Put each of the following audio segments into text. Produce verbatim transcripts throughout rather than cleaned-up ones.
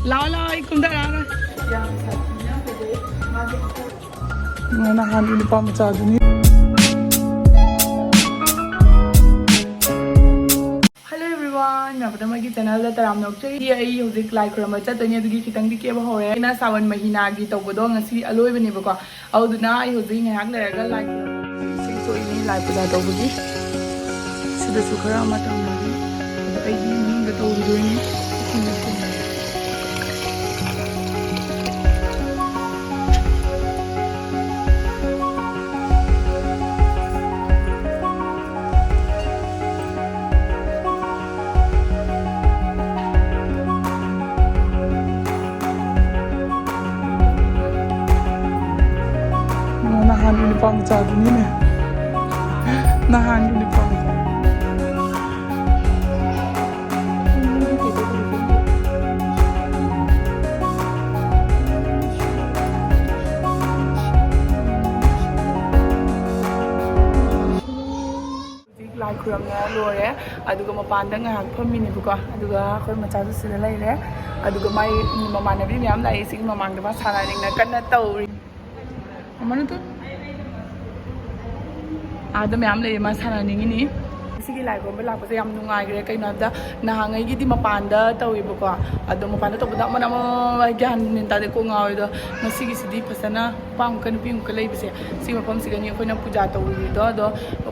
ꯂꯥꯛꯑꯣ, ꯂꯥꯛꯑꯣ, ꯑꯩ ꯀꯨꯝꯊꯔꯛꯑꯔꯣꯏ꯫ ꯌꯥꯝ ꯁꯥꯊꯤꯅ ꯐꯖꯩ꯫ ꯃꯥꯒꯤ ꯅꯍꯥꯟꯒꯤ ꯅꯨꯄꯥ ꯃꯆꯥꯗꯨꯅꯤ꯫ Hello everyone, ꯃꯌꯥꯝ ꯄꯨꯝꯅꯃꯛꯀꯤ channelꯗ ꯇꯔꯥꯝꯅ ꯑꯣꯛꯆꯔꯤ꯫ ꯑꯩ ꯍꯧꯖꯤꯛ ꯂꯥꯏ ꯈꯨꯔꯨꯝꯕ ꯆꯠꯇꯣꯏꯅꯤ, ꯑꯗꯨꯒꯤ ꯈꯤꯇꯪꯗꯤ ꯀꯦꯕ ꯍꯧꯔꯦ꯫ ꯑꯩꯅ ꯁꯥꯋꯟ ꯃꯍꯤꯅꯥꯒꯤ ꯇꯧꯕꯗꯣ ꯉꯁꯤ ꯑꯂꯣꯏꯕꯅꯦꯕꯀꯣ, ꯑꯗꯨꯗꯨꯅ ꯑꯩ ꯍꯧꯖꯤꯛ ꯉꯥꯏꯍꯥꯛ ꯂꯩꯔꯒ ꯂꯥꯏ ꯈꯨꯔꯨꯝꯕ ꯆꯠꯇꯣꯏꯅꯤ, ꯂꯥꯏ ꯄꯨꯖꯥ ꯇꯧꯕꯒꯤ꯫ ꯁꯤꯗꯁꯨ ꯈꯔ ꯑꯃ ꯇꯧꯔꯝꯃꯅꯤ, ꯑꯗꯣ ꯑꯩꯗꯤ ꯃꯅꯨꯡꯗ ꯇꯧꯔꯨꯗꯣꯏꯅꯤ꯫ ꯅꯍꯥꯟꯒꯤ ꯅꯨꯄꯥ ꯃꯆꯥꯗꯨꯅꯤꯅꯦ꯫ ꯅꯍꯥꯟꯒꯤ ꯅꯨꯄꯥ ꯃꯆꯥ꯫ ꯍꯧꯖꯤꯛ ꯂꯥꯏ ꯈꯨꯔꯨꯝꯅ ꯂꯣꯏꯔꯦ, ꯑꯗꯨꯒ ꯃꯄꯥꯟꯗ ꯉꯥꯏꯍꯥꯛ ꯐꯝꯃꯤꯅꯦꯕꯀꯣ, ꯑꯗꯨꯒ ꯑꯩꯈꯣꯏ ꯃꯆꯥꯁꯨ ꯁꯤꯗ ꯂꯩꯔꯦ, ꯑꯗꯨꯒ ꯃꯥꯏ ꯃꯃꯥꯟꯅꯕꯤ ꯃꯌꯥꯝ ꯂꯥꯛꯏ꯫ ꯁꯤꯒꯤ ꯃꯃꯥꯡꯗ ꯃꯥ ꯁꯥꯟꯅꯔꯤꯅ ꯀꯟꯅ ꯇꯧꯔꯤ꯫ ꯑꯃꯅ ꯇꯨ ꯑꯥꯗ ꯃꯌꯥꯝ ꯂꯩꯌꯦ, ꯃꯥ ꯁꯥꯟꯅꯅꯤꯡꯉꯤꯅꯤ꯫ ꯁꯤꯒꯤ ꯂꯥꯏ ꯈꯨꯔꯨꯝꯕ ꯂꯥꯛꯄꯁꯦ ꯌꯥꯝ ꯅꯨꯡꯉꯥꯏꯈ꯭ꯔꯦ꯫ ꯀꯩꯅꯣ ꯍꯥꯏꯕꯗ, ꯅꯍꯥꯟꯉꯩꯒꯤꯗꯤ ꯃꯄꯥꯟꯗ ꯇꯧꯋꯦꯕꯀꯣ, ꯑꯗꯣ ꯃꯄꯥꯟꯗ ꯇꯧꯕꯗ ꯑꯃꯅ ꯑꯃ ꯒ꯭ꯌꯥꯟ ꯃꯦꯟ ꯇꯥꯗꯦ, ꯀꯣꯛ ꯉꯥꯎꯋꯦ꯫ ꯑꯗꯣ ꯉꯁꯤꯒꯤꯁꯤꯗꯤ ꯐꯖꯅ ꯅꯨꯄꯥ ꯑꯃꯨꯛꯀ ꯅꯨꯄꯤ ꯑꯃꯨꯛꯀ ꯂꯩꯕꯁꯦ, ꯁꯤ ꯃꯐꯝꯁꯤꯒꯅꯤ ꯑꯩꯈꯣꯏꯅ ꯄꯨꯖꯥ ꯇꯧꯔꯨꯔꯤꯗꯣ꯫ ꯑꯗꯣ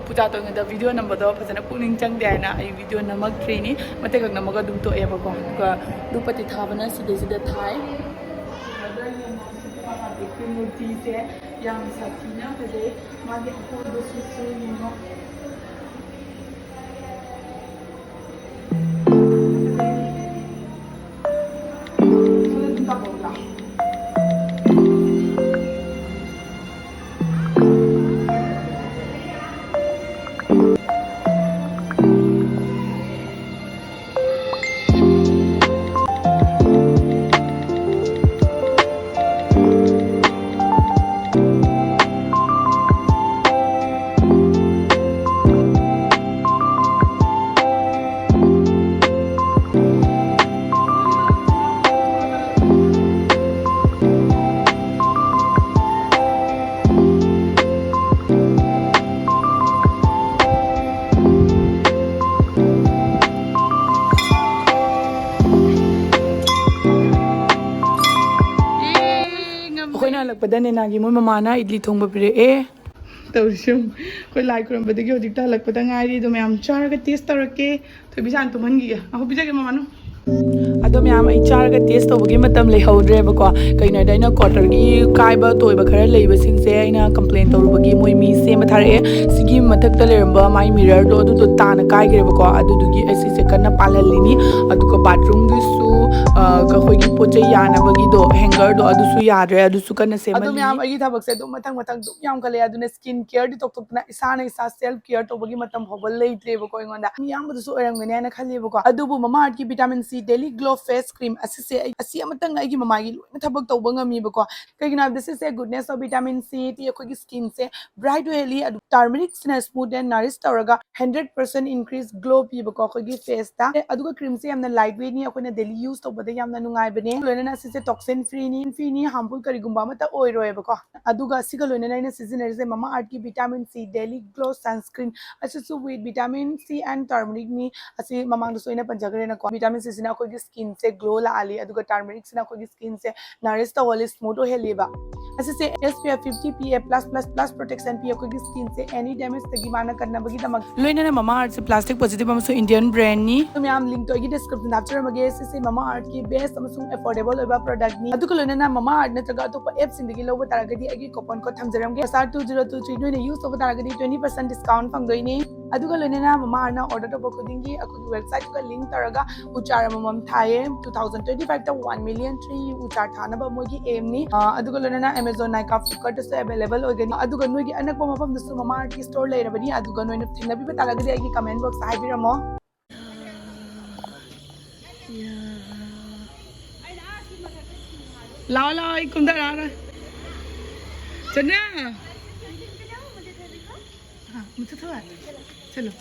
ꯄꯨꯖꯥ ꯇꯧꯔꯤꯉꯩꯗ ꯚꯤꯗꯤꯑꯣ ꯅꯝꯕꯗꯣ ꯐꯖꯅ ꯄꯨꯛꯅꯤꯡ ꯆꯪꯗꯦ ꯍꯥꯏꯅ ꯑꯩ ꯚꯤꯗꯤꯑꯣ ꯅꯝꯃꯛꯇ꯭ꯔꯤꯅꯤ, ꯃꯇꯦꯛ ꯈꯛ ꯅꯝꯃꯒ ꯑꯗꯨꯝ ꯇꯣꯛꯑꯦꯕꯀꯣ꯫ ꯑꯗꯨꯒ ꯙꯨꯄꯇꯤ ꯊꯥꯕꯅ ꯁꯤꯗꯩꯁꯤꯗ ꯊꯥꯏ꯫ ꯃꯨꯔꯇꯤꯁꯦ ꯌꯥꯝ ꯁꯥꯊꯤꯅ ꯐꯖꯩ꯫ ꯃꯥꯒꯤ ꯑꯀꯣꯏꯕꯁꯤꯁꯨ ꯌꯦꯡꯉꯣ꯫ ꯍꯜꯂꯛꯄꯗ ꯅꯦꯅꯥꯒꯤ ꯃꯣꯏ ꯃꯃꯥꯅ ꯏꯗꯂꯤ ꯊꯣꯡꯕ ꯄꯤꯔꯛꯑꯦ꯫ ꯇꯧꯔꯤꯁꯦ ꯌꯦꯡꯉꯨ꯫ ꯑꯩꯈꯣꯏ ꯂꯥꯏ ꯈꯨꯔꯨꯝꯕꯗꯒꯤ ꯍꯧꯖꯤꯛꯇ ꯍꯜꯂꯛꯄꯗ ꯉꯥꯏꯔꯤ꯫ ꯑꯗꯣ ꯃꯌꯥꯝ ꯆꯥꯔꯒ ꯇꯦꯁ ꯇꯧꯔꯛꯀꯦ꯫ ꯊꯣꯏꯕꯤꯁꯥꯅ ꯇꯨꯝꯍꯟꯈꯤꯒꯦ꯫ ꯑꯍꯣ, ꯄꯤꯖꯒꯦ ꯃꯃꯥꯅꯨ꯫ ꯑꯗꯣ ꯃꯌꯥꯝ, ꯑꯩ ꯆꯥꯔꯒ ꯇꯦꯁ ꯇꯧꯕꯒꯤ ꯃꯇꯝ ꯂꯩꯍꯧꯗ꯭ꯔꯦꯕꯀꯣ꯫ ꯀꯩꯅꯣ ꯍꯥꯏꯗ, ꯑꯩꯅ ꯀ꯭ꯋꯥꯇꯔꯒꯤ ꯀꯥꯏꯕ ꯇꯣꯏꯕ ꯈꯔ ꯂꯩꯕꯁꯤꯡꯁꯦ ꯑꯩꯅ ꯀꯝꯄ꯭ꯂꯦꯟ ꯇꯧꯔꯨꯕꯒꯤ ꯃꯣꯏ ꯃꯤ ꯁꯦꯝꯕ ꯊꯥꯔꯛꯑꯦ꯫ ꯁꯤꯒꯤ ꯃꯊꯛꯇ ꯂꯩꯔꯝꯕ ꯃꯥꯏ ꯃꯤꯔꯔꯗꯣ, ꯑꯗꯨꯗꯣ ꯇꯥꯅ ꯀꯥꯏꯈ꯭ꯔꯦꯕꯀꯣ꯫ ꯑꯗꯨꯗꯨꯒꯤ ꯑꯩ ꯁꯤꯁꯦ ꯀꯟꯅ ꯄꯥꯜꯍꯜꯂꯤꯅꯤ꯫ ꯑꯗꯨꯒ ꯕꯥꯠꯔꯨꯝꯒꯤꯁꯨ, ꯑ, ꯑꯩꯈꯣꯏꯒꯤ ꯄꯣꯠ ꯆꯩ ꯌꯥꯅꯕꯒꯤꯗꯣ, ꯍꯦꯡꯒꯔꯗꯣ, ꯑꯗꯨꯁꯨ ꯌꯥꯗ꯭ꯔꯦ꯫ ꯑꯗꯨꯁꯨ ꯀꯟꯅ ꯁꯦꯝꯍꯜꯂꯤ꯫ ꯑꯗꯣ ꯃꯌꯥꯝ, ꯑꯩꯒꯤ ꯊꯕꯛꯁꯦ ꯑꯗꯨꯝ ꯃꯊꯪ ꯃꯊꯪ ꯑꯗꯨꯝ ꯌꯥꯝꯈꯠꯂꯛꯑꯦ꯫ ꯑꯗꯨꯅ ꯁ꯭ꯀꯤꯟ ꯀꯤꯌꯔꯗꯤ ꯇꯣꯛꯊꯣꯛꯇꯅ ꯏꯁꯥꯅ ꯏꯁꯥ ꯁꯦꯜꯐ ꯀꯤꯌꯔ ꯇꯧꯕꯒꯤ ꯃꯇꯝ ꯐꯥꯎꯕ ꯂꯩꯇ꯭ꯔꯦꯕꯀꯣ ꯑꯩꯉꯣꯟꯗ꯫ ꯃꯤ ꯑꯌꯥꯝꯕꯗꯁꯨ ꯑꯣꯏꯔꯝꯒꯅꯤ ꯍꯥꯏꯅ ꯈꯜꯂꯦꯕꯀꯣ꯫ ꯑꯗꯨꯕꯨ ꯃꯃꯥ ꯑꯥꯔꯠꯀꯤ ꯚꯤꯇꯥꯃꯤꯟ ꯁꯤ ꯗꯦꯂꯤ ꯒ꯭ꯂꯣ ꯐꯦꯁ ꯀ꯭ꯔꯤꯝ ꯑꯁꯤꯁꯦ ꯑꯩ, ꯑꯁꯤ ꯑꯃꯇꯪꯅ ꯑꯩꯒꯤ ꯃꯃꯥꯏꯒꯤ ꯂꯣꯏꯅ ꯊꯕꯛ ꯇꯧꯕ ꯉꯝꯃꯤꯕꯀꯣ꯫ ꯀꯩꯒꯤꯅꯣ ꯍꯥꯏꯕꯗ ꯁꯤꯁꯦ ꯒꯨꯗꯅꯦꯁ ꯑꯣꯐ ꯚꯤꯇꯥꯃꯤꯟ ꯁꯤ ꯇꯤ ꯑꯩꯈꯣꯏꯒꯤ ꯁ꯭ꯀꯤꯟꯁꯦ ꯕ꯭ꯔꯥꯏꯠ ꯑꯣꯏꯍꯜꯂꯤ꯫ ꯑꯗꯨ ꯇꯔꯃꯔꯤꯛꯁꯤꯅ ꯁ꯭ꯃꯨꯠ ꯑꯦꯟ ꯅꯔꯤꯁ ꯇꯧꯔꯒ ꯍꯟꯗ꯭ꯔꯦꯠ ꯄꯔꯁꯦꯟ ꯏꯟꯀ꯭ꯔꯤꯁ ꯒ꯭ꯂꯣ ꯄꯤꯕꯀꯣ ꯑꯩꯈꯣꯏꯒꯤ ꯐꯦꯁꯇ꯫ ꯑꯗꯨꯒ ꯀ꯭ꯔꯤꯝꯁꯦ ꯌꯥꯝꯅ ꯂꯥꯏꯠ ꯋꯦꯠꯅꯤ, ꯑꯩꯈꯣꯏꯅ ꯗꯦꯂꯤ ꯌꯨꯁ ꯇꯧꯕꯗ ꯌꯥꯝꯅ ꯅꯨꯡꯉꯥꯏꯕꯅꯦ꯫ ꯂꯣꯏꯅꯅ ꯁꯤꯁꯦ ꯇꯣꯛꯁꯤꯟ ꯐ꯭ꯔꯤꯅꯤ, ꯐ꯭ꯔꯤꯅꯤ, ꯍꯥꯔꯝꯐꯨꯜ ꯀꯔꯤꯒꯨꯝꯕ ꯑꯃꯠꯇ ꯑꯣꯏꯔꯣꯏꯕꯀꯣ꯫ ꯑꯗꯨꯒ ꯁꯤꯒ ꯂꯣꯏꯅꯅ ꯑꯩꯅ ꯁꯤꯖꯤꯟꯅꯔꯤꯁꯦ ꯃꯃꯥ ꯑꯥꯔꯠꯀꯤ ꯚꯤꯇꯥꯃꯤꯟ ꯁꯤ ꯗꯦꯂꯤ ꯒ꯭ꯂꯣ ꯁꯟꯁꯀ꯭ꯔꯤꯟ꯫ ꯑꯁꯤꯁꯨ ꯋꯤꯠ ꯚꯤꯇꯥꯃꯤꯟ ꯁꯤ ꯑꯦꯟ ꯇꯔꯃꯔꯤꯛꯅꯤ꯫ ꯑꯁꯤ ꯃꯃꯥꯡꯗꯁꯨ ꯑꯩꯅ ꯄꯟꯖꯈ꯭ꯔꯦꯅꯀꯣ꯫ ꯚꯤꯇꯥꯃꯤꯟ ꯁꯤꯁꯤꯅ ꯑꯩꯈꯣꯏꯒꯤ ꯁ꯭ꯀꯤꯟꯁꯦ ꯒ꯭ꯂꯣ ꯂꯥꯛꯍꯜꯂꯤ, ꯑꯗꯨꯒ ꯇꯔꯃꯔꯤꯛꯁꯤꯅ ꯑꯩꯈꯣꯏꯒꯤ ꯁ꯭ꯀꯤꯟꯁꯦ ꯅꯔꯤꯁ ꯇꯧꯍꯜꯂꯤ, ꯁ꯭ꯃꯨꯠ ꯑꯣꯏꯍꯜꯂꯤꯕ꯫ ꯑꯁꯤꯁꯦ S P F fifty P A plus plus plus protection P, ꯑꯩꯈꯣꯏꯒꯤ ꯁ꯭ꯀꯤꯟꯁꯦ ꯑꯦꯅꯤ ꯗꯦꯃꯦꯖꯇꯒꯤ ꯃꯥꯅ ꯀꯟꯅꯕꯒꯤꯗꯃꯛ꯫ ꯂꯣꯏꯅꯅ ꯃꯃꯥ ꯑꯥꯔꯠꯁꯦ ꯄ꯭ꯂꯥꯁꯇꯤꯛ ꯄꯣꯖꯤꯇꯤꯚ ꯑꯃꯁꯨꯡ ꯏꯟꯗꯤꯌꯟ ꯕ꯭ꯔꯦꯟꯅꯤ꯫ ꯃꯌꯥꯝ ꯂꯤꯡꯛꯇꯣ ꯑꯩꯒꯤ ꯗꯤꯁꯀ꯭ꯔꯤꯞꯁꯟꯗ ꯍꯥꯞꯆꯔꯝꯃꯒꯦ꯫ ꯁꯤꯁꯦ ꯃꯃꯥ ꯑꯥꯔꯠꯀꯤ ꯕꯦꯁ ꯑꯃꯁꯨꯡ ꯑꯦꯐꯣꯔꯗꯦꯕꯜ ꯑꯣꯏꯕ ꯄ꯭ꯔꯗꯛꯅꯤ꯫ ꯑꯗꯨꯒ ꯂꯣꯏꯅꯅ ꯃꯃꯥ ꯑꯥꯔꯠ ꯅꯠꯇ꯭ꯔꯒ ꯑꯇꯣꯞꯄ ꯑꯦꯞꯁꯤꯡꯗꯒꯤ ꯂꯧꯕ ꯇꯥꯔꯒꯗꯤ ꯑꯩꯒꯤ ꯀꯣꯄꯟ ꯀꯣꯗ ꯊꯝꯖꯔꯝꯒꯦ, ꯁꯥꯔ ꯇꯨ ꯖꯤꯔꯣ ꯇꯨ ꯊ꯭ꯔꯤ ꯅꯣꯏꯅ ꯌꯨꯁ ꯇꯧꯕ ꯇꯥꯔꯒꯗꯤ ꯇ꯭ꯋꯦꯟꯇꯤ ꯄꯔꯁꯦꯟ ꯗꯤꯁꯀꯥꯎꯟ ꯐꯪꯗꯣꯏꯅꯤ꯫ ꯑꯗꯨꯒ ꯂꯣꯏꯅꯅ ꯃꯃꯥ ꯑꯥꯔꯠꯅ ꯑꯣꯔꯗꯔ ꯇꯧꯕ ꯈꯨꯗꯤꯡꯒꯤ ꯑꯩꯈꯣꯏꯒꯤ ꯋꯦꯕꯁꯥꯏꯠꯇꯨꯒ ꯂꯤꯡꯛ ꯇꯧꯔꯒ ꯎꯆꯥꯔ ꯑꯃꯃꯝ ꯊꯥꯏꯌꯦ꯫ ꯇꯨ ꯊꯥꯎꯖꯟ ꯇ꯭ꯋꯦꯟꯇꯤ ꯐꯥꯏꯚꯇ ꯋꯥꯟ ꯃꯤꯂꯤꯌꯟ ꯇ꯭ꯔꯤ ꯎꯆꯥꯔ ꯊꯥꯅꯕ ꯃꯣꯏꯒꯤ ꯑꯦꯝꯅꯤ꯫ ꯑ, ꯑꯗꯨꯒ ꯂꯣꯏꯅꯅ ꯑꯦꯃꯥꯖꯣꯟ, ꯅꯥꯏꯀꯥ, ꯐ꯭ꯂꯤꯞꯀꯥꯔꯠꯇꯁꯨ ꯑꯦꯚꯦꯂꯦꯕꯜ ꯑꯣꯏꯒꯅꯤ꯫ ꯑꯗꯨꯒ ꯅꯣꯏꯒꯤ ꯑꯅꯛꯄ ꯃꯐꯝꯗꯁꯨ ꯃꯃꯥ ꯑꯥꯔꯠꯀꯤ ꯁ꯭ꯇꯣꯔ ꯂꯩꯔꯕꯅꯤ꯫ ꯑꯗꯨꯒ ꯅꯣꯏꯅ ꯊꯦꯡꯅꯕꯤꯕ ꯇꯥꯔꯒꯗꯤ ꯑꯩꯒꯤ ꯀꯃꯦꯟ ꯕꯣꯛꯁꯇ ꯍꯥꯏꯕꯤꯔꯝꯃꯣ꯫ ꯂꯥꯛꯑꯣ, ꯂꯥꯛꯑꯣ, ꯑꯩ ꯀꯨꯝꯊꯔꯛꯑꯔꯣꯏ꯫ ꯆꯠꯅ꯫ ꯍꯥ, ꯃꯨꯊꯠ ꯊꯣꯛꯑꯦ꯫ ꯆꯠꯂꯣ꯫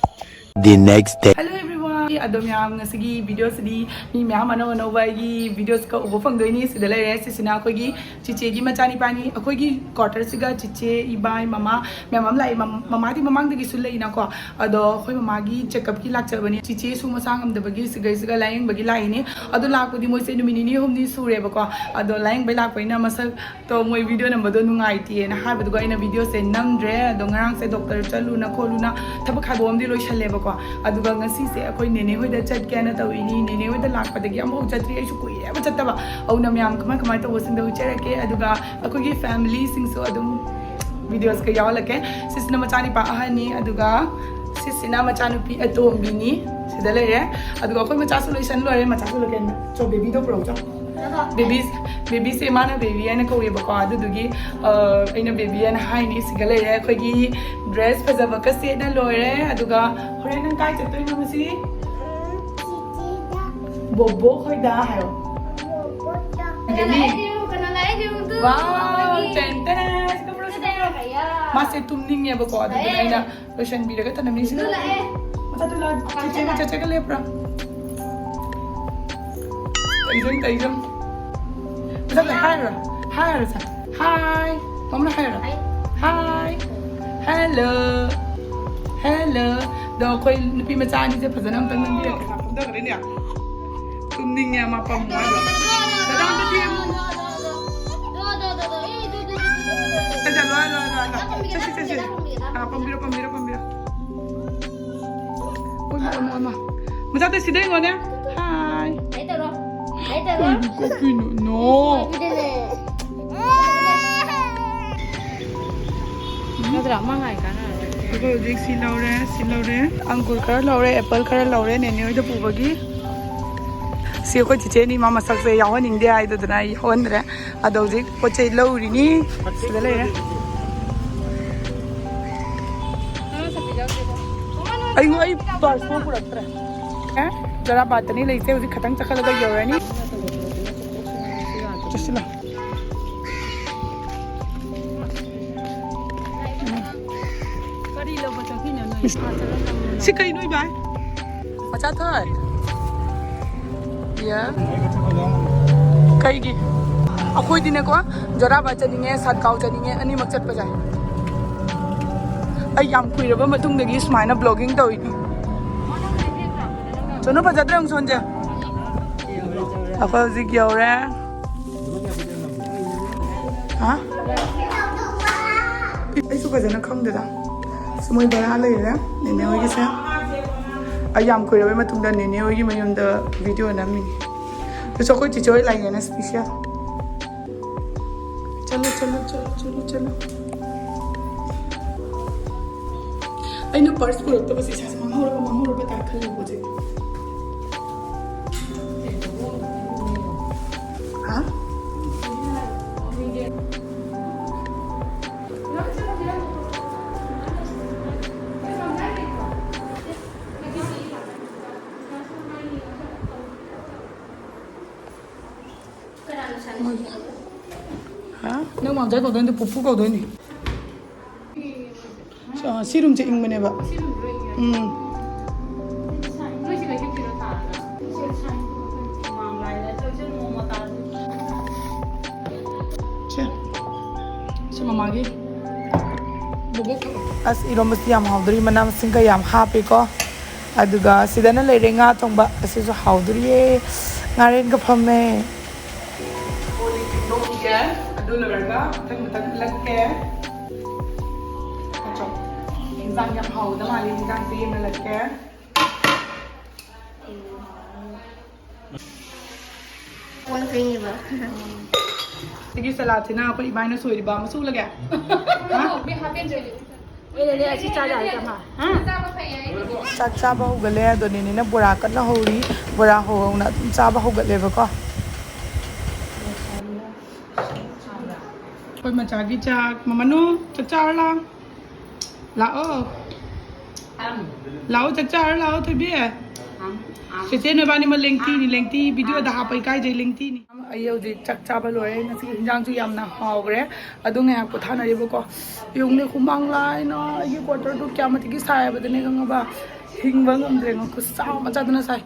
The next day. Hello everyone. ꯑꯗꯣ ꯃꯌꯥꯝ, ꯉꯁꯤꯒꯤ ꯚꯤꯗꯤꯑꯣꯁꯤꯗꯤ ꯃꯤ ꯃꯌꯥꯝ ꯑꯅꯧ ꯑꯅꯧꯕ ꯑꯩꯒꯤ ꯚꯤꯗꯤꯑꯣꯁꯀ ꯎꯕ ꯐꯪꯗꯣꯏꯅꯤ꯫ ꯁꯤꯗ ꯂꯩꯔꯦ꯫ ꯁꯤꯁꯤꯅ ꯑꯩꯈꯣꯏꯒꯤ ꯆꯤꯆꯦꯒꯤ ꯃꯆꯥꯅꯤꯄꯥꯅꯤ꯫ ꯑꯩꯈꯣꯏꯒꯤ ꯀ꯭ꯋꯥꯇꯔꯁꯤꯒ ꯆꯤꯆꯦ, ꯏꯕꯥꯏ, ꯃꯃꯥ ꯃꯌꯥꯝ ꯑꯃ ꯂꯥꯛꯑꯦ꯫ ꯃꯝ-, ꯃꯃꯥꯗꯤ ꯃꯃꯥꯡꯗꯒꯤꯁꯨ ꯂꯩꯅꯀꯣ꯫ ꯑꯗꯣ ꯑꯩꯈꯣꯏ ꯃꯃꯥꯒꯤ ꯆꯦꯛꯀꯞꯀꯤ ꯂꯥꯛꯆꯕꯅꯦ꯫ ꯆꯤꯆꯦꯁꯨ ꯃꯁꯥ ꯉꯝꯗꯕꯒꯤ ꯁꯤꯒꯩꯁꯤꯒ ꯂꯥꯏꯌꯦꯡꯕꯒꯤ ꯂꯥꯛꯏꯅꯤ꯫ ꯑꯗꯣ ꯂꯥꯛꯄꯗꯤ ꯃꯣꯏꯁꯦ ꯅꯨꯃꯤꯠ ꯅꯤꯅꯤ ꯍꯨꯝꯅꯤ ꯁꯨꯔꯦꯕꯀꯣ꯫ ꯑꯗꯣ ꯂꯥꯏꯌꯦꯡꯕꯩ ꯂꯥꯛꯄꯅꯤꯅ ꯃꯁꯛꯇꯣ ꯃꯣꯏ ꯚꯤꯗꯤꯑꯣ ꯅꯝꯕꯗꯣ ꯅꯨꯡꯉꯥꯏꯇꯦꯅ ꯍꯥꯏꯕꯗꯨꯒ ꯑꯩꯅ ꯚꯤꯗꯤꯑꯣꯁꯦ ꯅꯝꯗ꯭ꯔꯦ꯫ ꯑꯗꯣ ꯉꯔꯥꯡꯁꯦ ꯗꯣꯛꯇꯔ ꯆꯠꯂꯨꯅ ꯈꯣꯠꯂꯨꯅ ꯊꯕꯛ ꯈꯥꯏꯕꯣꯛ ꯑꯃꯗꯤ ꯂꯣꯏꯁꯜꯂꯦꯕꯀꯣ꯫ ꯑꯗꯨꯒ ꯉꯁꯤꯁꯦ ꯑꯩꯈꯣꯏ ꯅꯦꯅꯦ ꯍꯣꯏꯗ ꯆꯠꯀꯦꯅ ꯇꯧꯔꯤꯅꯤ꯫ ꯅꯦꯅꯦ ꯍꯣꯏꯗ ꯂꯥꯛꯄꯗꯒꯤ ꯑꯃꯐꯥꯎ ꯆꯠꯇ꯭ꯔꯤ꯫ ꯑꯩꯁꯨ ꯀꯨꯏꯔꯦꯕ ꯆꯠꯇꯕ꯫ ꯑꯗꯨꯅ ꯃꯌꯥꯝ ꯀꯃꯥꯏ ꯀꯃꯥꯏ ꯇꯧꯕꯁꯤꯡꯗꯣ ꯎꯠꯆꯔꯛꯀꯦ꯫ ꯑꯗꯨꯒ ꯑꯩꯈꯣꯏꯒꯤ ꯐꯦꯃꯤꯂꯤꯁꯤꯡꯁꯨ ꯑꯗꯨꯝ ꯚꯤꯗꯤꯑꯣꯁꯀ ꯌꯥꯎꯍꯜꯂꯛꯀꯦ꯫ ꯁꯤꯁꯤꯅ ꯃꯆꯥꯅꯤꯄꯥ ꯑꯍꯟꯅꯤ, ꯑꯗꯨꯒ ꯁꯤꯁꯤꯅ ꯃꯆꯥꯅꯨꯄꯤ ꯑꯇꯣꯝꯕꯤꯅꯤ꯫ ꯁꯤꯗ ꯂꯩꯔꯦ꯫ ꯑꯗꯨꯒ ꯑꯩꯈꯣꯏ ꯃꯆꯥꯁꯨ ꯂꯣꯏꯁꯟ ꯂꯣꯏꯔꯦ꯫ ꯃꯆꯥꯁꯨ ꯂꯣꯏ ꯀꯩꯅꯣ, ꯆꯣ, ꯕꯦꯕꯤꯗꯣ ꯄꯨꯔꯛꯎ ꯆꯣ꯫ ꯕꯦꯕꯤ, ꯕꯦꯕꯤꯁꯦ ꯃꯥꯅ ꯕꯦꯕꯤ ꯍꯥꯏꯅ ꯀꯧꯋꯦꯕꯀꯣ꯫ ꯑꯗꯨꯗꯨꯒꯤ, ꯑ, ꯑꯩꯅ ꯕꯦꯕꯤ ꯍꯥꯏꯅ ꯍꯥꯏꯅꯤ꯫ ꯁꯤꯒ ꯂꯩꯔꯦ꯫ ꯑꯩꯈꯣꯏꯒꯤ ꯗ꯭ꯔꯦꯁ ꯐꯖꯕꯒ ꯁꯦꯠꯅ ꯂꯣꯏꯔꯦ꯫ ꯑꯗꯨꯒ ꯍꯣꯔꯦꯟ ꯅꯪ ꯀꯥꯏ ꯆꯠꯇꯣꯏꯅꯣ ꯉꯁꯤ? ꯕꯣꯕꯣ ꯈꯣꯏꯗ ꯍꯥꯏꯌꯣ꯫ ꯀꯅꯥ ꯂꯥꯛꯑꯦ ꯌꯦꯡꯉꯨ, ꯀꯅꯥ ꯂꯥꯛꯑꯦ ꯌꯦꯡꯉꯨ ꯇꯨ꯫ ꯋꯥꯎ, ꯇꯦꯟ ꯇꯦꯔꯦ, ꯁꯤꯗ ꯄꯨꯔꯛꯑꯣ, ꯁꯤꯗ ꯄꯨꯔꯛꯑꯣ꯫ ꯃꯥꯁꯦ ꯇꯨꯝꯅꯤꯡꯉꯦꯕꯀꯣ, ꯑꯗꯨꯗꯨꯅ ꯑꯩꯅ ꯂꯣꯏꯁꯟꯕꯤꯔꯒ ꯊꯅꯝꯃꯤꯁꯤꯅ꯫ ꯇꯨ ꯂꯥꯛꯑꯦ꯫ ꯃꯆꯥ ꯇꯨ ꯂꯥꯛꯑꯣ꯫ ꯆꯦꯆꯦꯒ, ꯆꯦꯆꯦꯒ ꯂꯦꯞꯄ꯭ꯔꯥ? ꯇꯩꯖꯪ, ꯇꯩꯖꯪ꯫ ꯃꯆꯥ ꯇꯨ ꯍꯥꯏꯔꯣ, ꯍꯥꯏꯔꯣ ꯁꯦ꯫ ꯍꯥꯏ꯫ ꯃꯃꯥꯅ ꯍꯥꯏꯔꯣ꯫ ꯍꯥꯏ꯫ ꯍꯥꯏ꯫ ꯍꯦꯜꯂꯣ꯫ ꯍꯦꯜꯂꯣ꯫ ꯑꯗꯣ ꯑꯩꯈꯣꯏ ꯅꯨꯄꯤ ꯃꯆꯥ ꯑꯅꯤꯁꯦ ꯐꯖꯅ ꯑꯝꯇꯪ ꯅꯝꯕꯤꯔꯒꯦ꯫ ꯇꯨꯝꯅꯤꯡꯉꯦ, ꯃꯥ ꯄꯝꯃꯣ ꯍꯥꯏꯕ꯫ ꯗꯗꯥ ꯑꯝꯇ ꯊꯦꯝꯃꯨ꯫ ꯆꯠꯂꯣ, ꯆꯠꯂꯣ, ꯆꯠꯂꯣ, ꯆꯠꯂꯣ꯫ ꯆꯠꯁꯤ, ꯆꯠꯁꯤ꯫ ꯑꯥ, ꯄꯝꯕꯤꯔꯣ, ꯄꯝꯕꯤꯔꯣ, ꯄꯝꯕꯤꯔꯣ꯫ ꯑꯣꯏꯃ, ꯑꯣꯏꯃ, ꯑꯣꯏꯃ꯫ ꯃꯆꯥꯗꯣ ꯁꯤꯗ ꯌꯦꯡꯉꯣꯅꯦ꯫ ꯍꯥꯏ꯫ ꯍꯥꯏ ꯇꯧꯔꯣ꯫ ꯍꯥꯏ ꯇꯧꯔꯣ꯫ ꯀꯩꯅꯣ ꯀꯞꯄꯤꯅꯣ? ꯅꯣ꯫ ꯅꯠꯇ꯭ꯔꯥ? ꯃꯉꯥꯏ ꯀꯥꯟꯅꯔꯦ꯫ ꯑꯩꯈꯣꯏ ꯍꯧꯖꯤꯛ ꯁꯤ ꯂꯧꯔꯦ, ꯁꯤ ꯂꯧꯔꯦ꯫ ꯑꯪꯒꯨꯔ ꯈꯔ ꯂꯧꯔꯦ, ꯑꯦꯄꯜ ꯈꯔ ꯂꯧꯔꯦ, ꯅꯦꯅꯦ ꯍꯣꯏꯗ ꯄꯨꯕꯒꯤ꯫ ꯁꯤ ꯑꯩꯈꯣꯏ ꯆꯤꯆꯦꯅꯤ, ꯃꯥ ꯃꯁꯛꯁꯦ ꯌꯥꯎꯍꯟꯅꯤꯡꯗꯦ ꯍꯥꯏꯗꯨꯗꯨꯅ ꯑꯩ ꯌꯥꯎꯍꯟꯗ꯭ꯔꯦ꯫ ꯑꯗꯣ ꯍꯧꯖꯤꯛ ꯄꯣꯠ ꯆꯩ ꯂꯧꯔꯤꯅꯤ꯫ ꯁꯤꯗ ꯂꯩꯔꯦ꯫ ꯑꯩ, ꯑꯩ ꯄꯔꯁ ꯄꯨꯔꯛꯇ꯭ꯔꯦ꯫ ꯑꯦ, ꯖꯣꯔꯥꯕꯥꯠꯇꯅꯤ ꯂꯩꯁꯦ, ꯍꯧꯖꯤꯛ ꯈꯇꯪ ꯆꯠꯈꯠꯂꯒ ꯌꯧꯔꯅꯤ꯫ ꯆꯠꯁꯤꯜꯂꯣ꯫ ꯀꯔꯤ ꯂꯧꯕ ꯆꯠꯈꯤꯅꯣ ꯅꯣꯏ? ꯁꯤ ꯀꯩꯅꯣ, ꯏꯕꯥꯏ? ꯃꯆꯥ ꯊꯣꯏ꯫ ꯌꯥ꯫ ꯀꯩꯒꯤ? ꯑꯩꯈꯣꯏꯗꯤꯅꯦꯀꯣ, ꯖꯣꯔꯥꯕꯥꯠ ꯆꯠꯅꯤꯡꯉꯦ, ꯁꯥꯠꯒꯥꯎ ꯆꯠꯅꯤꯡꯉꯦ, ꯑꯅꯤꯃꯛ ꯆꯠꯄ ꯌꯥꯏ꯫ ꯑꯩ ꯌꯥꯝ ꯀꯨꯏꯔꯕ ꯃꯇꯨꯡꯗꯒꯤ ꯁꯨꯃꯥꯏꯅ vlogging ꯇꯧꯔꯤꯅꯤ꯫ ꯁꯣꯅꯨ, ꯐꯖꯗ꯭ꯔꯥ ꯌꯦꯡꯉꯨ ꯁꯣꯟꯁꯦ꯫ ꯑꯩꯈꯣꯏ ꯍꯧꯖꯤꯛ ꯌꯧꯔꯦ꯫ ꯍꯥ? ꯑꯩꯁꯨ ꯐꯖꯅ ꯈꯪꯗꯦꯗ꯫ ꯁꯤ ꯃꯣꯏ ꯚꯔꯥ ꯂꯩꯔꯦ, ꯅꯦꯅꯦ ꯍꯣꯏꯒꯤꯁꯦ꯫ ꯑꯩ ꯌꯥꯝ ꯀꯨꯏꯔꯕꯩ ꯃꯇꯨꯡꯗ ꯅꯦꯅꯦ ꯍꯣꯏꯒꯤ ꯃꯌꯨꯝꯗ video ꯅꯝꯃꯤꯅꯤ꯫ ꯑꯗꯨꯁꯨ ꯑꯩꯈꯣꯏ ꯆꯤꯆꯦ ꯍꯣꯏ ꯂꯥꯛꯏꯅꯦꯅ special꯫ ꯆꯠꯂꯣ, ꯆꯠꯂꯣ, ꯆꯠꯂꯣ, ꯆꯠꯂꯣ, ꯆꯠꯂꯣ꯫ ꯑꯩꯅ purse ꯄꯨꯔꯛꯇꯕꯁꯦ ꯏꯁꯥꯁꯦ ꯃꯥꯡꯍꯧꯔꯕ, ꯃꯥꯡꯍꯧꯔꯕ ꯇꯥꯏ ꯈꯜꯂꯦꯕ ꯍꯧꯖꯤꯛ꯫ ꯍꯥ? ꯍꯥ? ꯅꯪ ꯃꯥꯝꯆꯥ ꯀꯧꯗꯣꯏ ꯅꯠꯇꯦ, ꯄꯨꯄꯨ ꯀꯧꯗꯣꯏꯅꯤ꯫ ꯑ, ꯁꯤ roomꯁꯦ ꯏꯪꯕꯅꯦꯕ꯫ ꯎꯝ꯫ ꯁꯦ꯫ ꯁꯤ ꯃꯃꯥꯒꯤ ꯕꯣꯕꯣꯛ꯫ ꯑꯁ, ꯏꯔꯣꯝꯕꯁꯤ ꯌꯥꯝ ꯍꯥꯎꯗꯣꯔꯤ, ꯃꯅꯥ ꯃꯁꯤꯡꯒ ꯌꯥꯝ ꯍꯥꯞꯄꯦꯀꯣ꯫ ꯑꯗꯨꯒ ꯁꯤꯗꯅ ꯂꯩꯔꯦ ꯉꯥ ꯊꯣꯡꯕ, ꯑꯁꯤꯁꯨ ꯍꯥꯎꯗꯣꯔꯤꯌꯦ꯫ ꯉꯥꯔꯦꯟꯒ ꯐꯝꯃꯦ꯫ ꯀꯣꯜ ꯂꯤꯛ ꯐꯦꯡꯗꯣꯛꯈꯤꯒꯦ, ꯑꯗꯨ ꯂꯣꯏꯔꯒ ꯃꯊꯪ ꯃꯊꯪ ꯍꯜꯂꯛꯀꯦ꯫ ꯅꯠꯇ꯭ꯔꯣ? ꯏꯟꯖꯥꯡ ꯌꯥꯝ ꯍꯥꯎꯒꯗ ꯃꯥꯜꯂꯤ, ꯏꯟꯖꯥꯡꯁꯦ ꯌꯦꯡꯍꯜꯂꯛꯀꯦ꯫ ꯀꯣꯟ ꯐꯦꯡꯉꯤꯕ꯫ ꯁꯤꯒꯤ ꯁꯂꯥꯠꯁꯤꯅ ꯑꯩꯈꯣꯏ ꯏꯕꯥꯏꯅ ꯁꯣꯏꯔꯤꯕ ꯑꯃꯁꯨ ꯎꯠꯂꯒꯦ꯫ ꯍꯥ? ꯑꯩꯅꯅꯦ ꯑꯁꯤ ꯆꯥ ꯌꯥꯔꯦ ꯆꯥ꯫ ꯍꯥ? ꯆꯥꯛ ꯆꯥꯕ ꯍꯧꯒꯠꯂꯦ꯫ ꯑꯗꯣ ꯅꯦꯅꯦꯅ ꯕꯣꯔꯥ ꯀꯟꯅ ꯍꯧꯔꯤ꯫ ꯕꯣꯔꯥ ꯍꯧꯍꯧꯅ ꯑꯗꯨꯝ ꯆꯥꯕ ꯍꯧꯒꯠꯂꯦꯕꯀꯣ꯫ ꯑꯩꯈꯣꯏ ꯃꯆꯥꯒꯤ ꯆꯥꯛ꯫ ꯃꯃꯅꯨ, ꯆꯥꯛ ꯆꯥꯔ ꯂꯥꯛꯑꯣ꯫ ꯂꯥꯛꯑꯣ꯫ ꯂꯥꯛꯑꯣ, ꯆꯥꯛ ꯆꯥꯔ ꯂꯥꯛꯑꯣ, ꯊꯣꯏꯕꯤ꯫ ꯆꯦꯆꯦ ꯅꯣꯏꯕꯥꯅꯤꯃꯛ ꯂꯦꯡꯇꯤꯅꯤ, ꯂꯦꯡꯇꯤ꯫ Videoꯗ ꯍꯥꯞꯄ ꯏꯀꯥꯏꯖꯩ, ꯂꯦꯡꯇꯤꯅꯤ꯫ ꯑꯩ ꯍꯧꯖꯤꯛ ꯆꯥꯛ ꯆꯥꯕ ꯂꯣꯏꯔꯦ꯫ ꯉꯁꯤꯒꯤ ꯍꯤꯟꯖꯥꯡꯁꯨ ꯌꯥꯝꯅ ꯍꯥꯎꯈ꯭ꯔꯦ꯫ ꯑꯗꯨ ꯉꯥꯏꯍꯥꯛ ꯄꯣꯊꯥꯅꯔꯤꯕꯀꯣ꯫ ꯌꯦꯡꯉꯨꯅꯦ, ꯍꯨꯃꯥꯡ ꯂꯥꯏꯅ ꯑꯩꯒꯤ quarterꯗꯨ ꯀꯌꯥ ꯃꯇꯤꯛꯀꯤ ꯁꯥꯏ ꯍꯥꯏꯕꯗꯨꯅꯦ ꯈꯪꯉꯕ? ꯍꯤꯡꯕ ꯉꯝꯗ꯭ꯔꯦ꯫ ꯉ-, ꯈꯨꯠꯁꯥ ꯑꯃ ꯆꯥꯗꯅ ꯁꯥꯏ꯫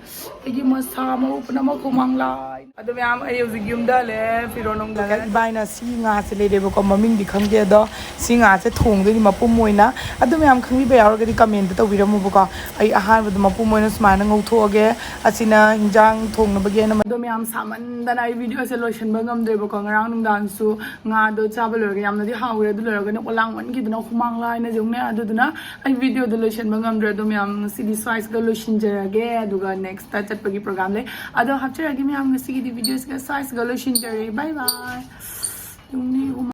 ꯑꯩꯒꯤ ꯃꯁꯥ ꯃꯎ ꯄꯨꯝꯅꯃꯛ ꯍꯨꯃꯥꯡ ꯂꯥꯏꯅ꯫ ꯑꯗꯣ ꯃꯌꯥꯝ, ꯑꯩ ꯍꯧꯖꯤꯛ ꯌꯨꯝꯗ ꯍꯜꯂꯛꯑꯦ, ꯐꯤꯔꯣꯜ ꯅꯨꯡ ꯂꯣꯏꯔꯦ꯫ ꯏꯕꯥꯏꯅ ꯁꯤ ꯉꯥꯁꯦ ꯂꯩꯔꯦꯕꯀꯣ, ꯃꯃꯤꯡꯗꯤ ꯈꯪꯗꯦ, ꯑꯗꯣ ꯁꯤ ꯉꯥꯁꯦ ꯊꯣꯡꯗꯣꯏꯅꯤ ꯃꯄꯨꯝ ꯑꯣꯏꯅ꯫ ꯑꯗꯨ ꯃꯌꯥꯝ ꯈꯪꯕꯤꯕ ꯌꯥꯎꯔꯒꯗꯤ comment ꯇꯧꯕꯤꯔꯝꯃꯨꯕꯀꯣ꯫ ꯑꯩ ꯑꯍꯥꯟꯕꯗ ꯃꯄꯨꯝ ꯑꯣꯏꯅ ꯁꯨꯃꯥꯏꯅ ꯉꯧꯊꯣꯛꯑꯒꯦ꯫ ꯑꯁꯤꯅ ꯍꯤꯟꯖꯥꯡ ꯊꯣꯡꯅꯕꯒꯤ ꯑꯩꯅ ꯑꯗꯣ ꯃꯌꯥꯝ, ꯁꯥꯃꯟꯗꯅ ꯑꯩ video ꯁꯦ ꯂꯣꯏꯁꯤꯟꯕ ꯉꯝꯗ꯭ꯔꯦꯕꯀꯣ꯫ ꯉꯔꯥꯡ ꯅꯨꯡꯗꯥꯡꯁꯨ ꯉꯥꯗꯣ ꯆꯥꯕ ꯂꯣꯏꯔꯒ ꯌꯥꯝꯅꯗꯤ ꯍꯥꯎꯈ꯭ꯔꯦ, ꯑꯗꯨ ꯂꯣꯏꯔꯒꯅꯦ ꯑꯣꯂꯥꯡꯃꯟꯈꯤꯗꯅ ꯍꯨꯃꯥꯡ ꯂꯥꯏꯅ ꯌꯦꯡꯉꯨꯅꯦ꯫ ꯑꯗꯨꯗꯨꯅ ꯑꯩ video ꯗꯣ ꯂꯣꯏꯁꯤꯟꯕ ꯉꯝꯗ꯭ꯔꯦ꯫ ꯑꯗꯣ ꯃꯌꯥꯝ, ꯉꯁꯤꯗꯤ ꯁ꯭ꯋꯥꯏꯁꯤꯗ ꯂꯣꯏꯁꯤꯟꯖꯔꯒꯦ, ꯑꯗꯨꯒ next ꯇ ꯆꯠꯄꯒꯤ program ꯂꯩ꯫ ꯑꯗꯣ ꯍꯥꯞꯆꯔꯒꯦ ꯃꯌꯥꯝ, ꯉꯁꯤꯒꯤꯗꯤ video ꯁꯤꯒ ꯁ꯭ꯋꯥꯏꯁꯤꯒ ꯂꯣꯏꯁꯤꯟꯖꯔꯦ꯫ Bye bye꯫ ꯌꯦꯡꯉꯨꯅꯦ, ꯍꯨꯃꯥꯡ